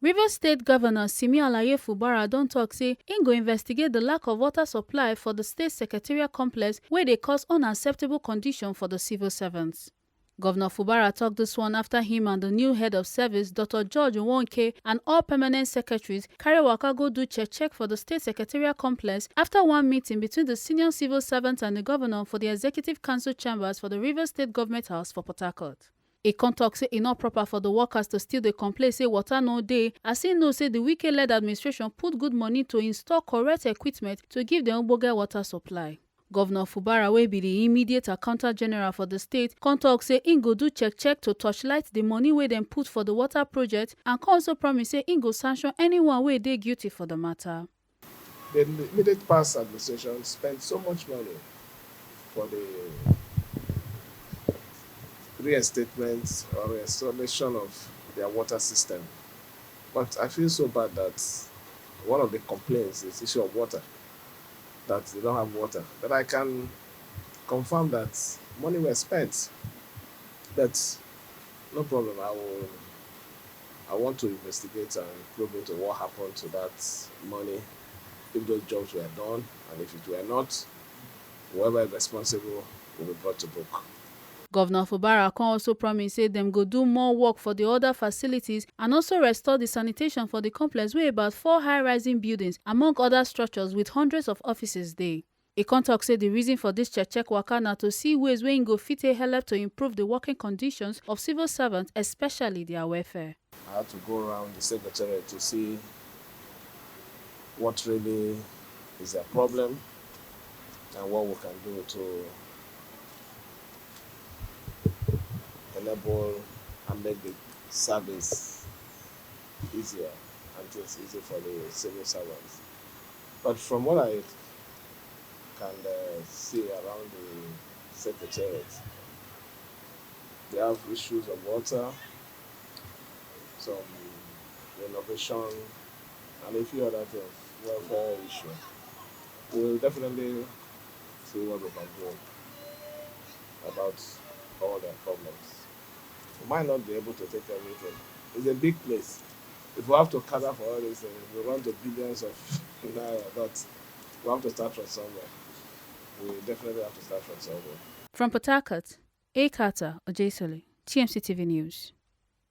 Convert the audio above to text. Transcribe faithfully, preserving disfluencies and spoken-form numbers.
Rivers State Governor Simi Alaye Fubara don talk say im go investigate the lack of water supply for the state secretariat complex wey dey cause unacceptable condition for the civil servants. Governor Fubara talk this one after him and the new head of service, Doctor George Nwonke, and all permanent secretaries carry waka go do check check for the state secretariat complex after one meeting between the senior civil servants and the governor for the executive council chambers for the Rivers State Government House for Port Harcourt. E come talk say e no proper for the workers to still dey complain say water no dey, as he know say the Wike-led administration put good money to install correct equipment to give the ogbonge water supply. Governor Fubara, wey be the immediate accountant general for the state, come talk say im go do check check to torchlight the money wey dem put for the water project, and come also promise say im go sanction anyone wey dey guilty for the matter. The immediate past administration spent so much money for the reinstatement or restoration of their water system. But I feel so bad that one of the complaints is issue of water, that they don't have water. But I can confirm that money was spent, but no problem. I will. I want to investigate and probe into what happened to that money, if those jobs were done, and if it were not, whoever is responsible will be brought to book. Governor Fubara come also promise say dem go do more work for the other facilities and also restore the sanitation for the complex wey about four high-rising buildings, among other structures with hundreds of offices dey. E come talk say the reason for this check check waka na to see ways wey im go fit take help to improve the working conditions of civil servants, especially their welfare. I had to go around the secretariat to see what really is their problem and what we can do to enable and make the service easier and things easy for the civil servants. But from what I can uh, see around the secretariat, they have issues of water, some renovation, and a few other things, welfare issue. We'll definitely see what we can do about all their problems. We might not be able to take everything. It's a big place. If we have to cater for all these things, we run to billions of naira, but we have to start from somewhere. We definitely have to start from somewhere. From Port Harcourt, A Carter Ojesole, T M C T V News.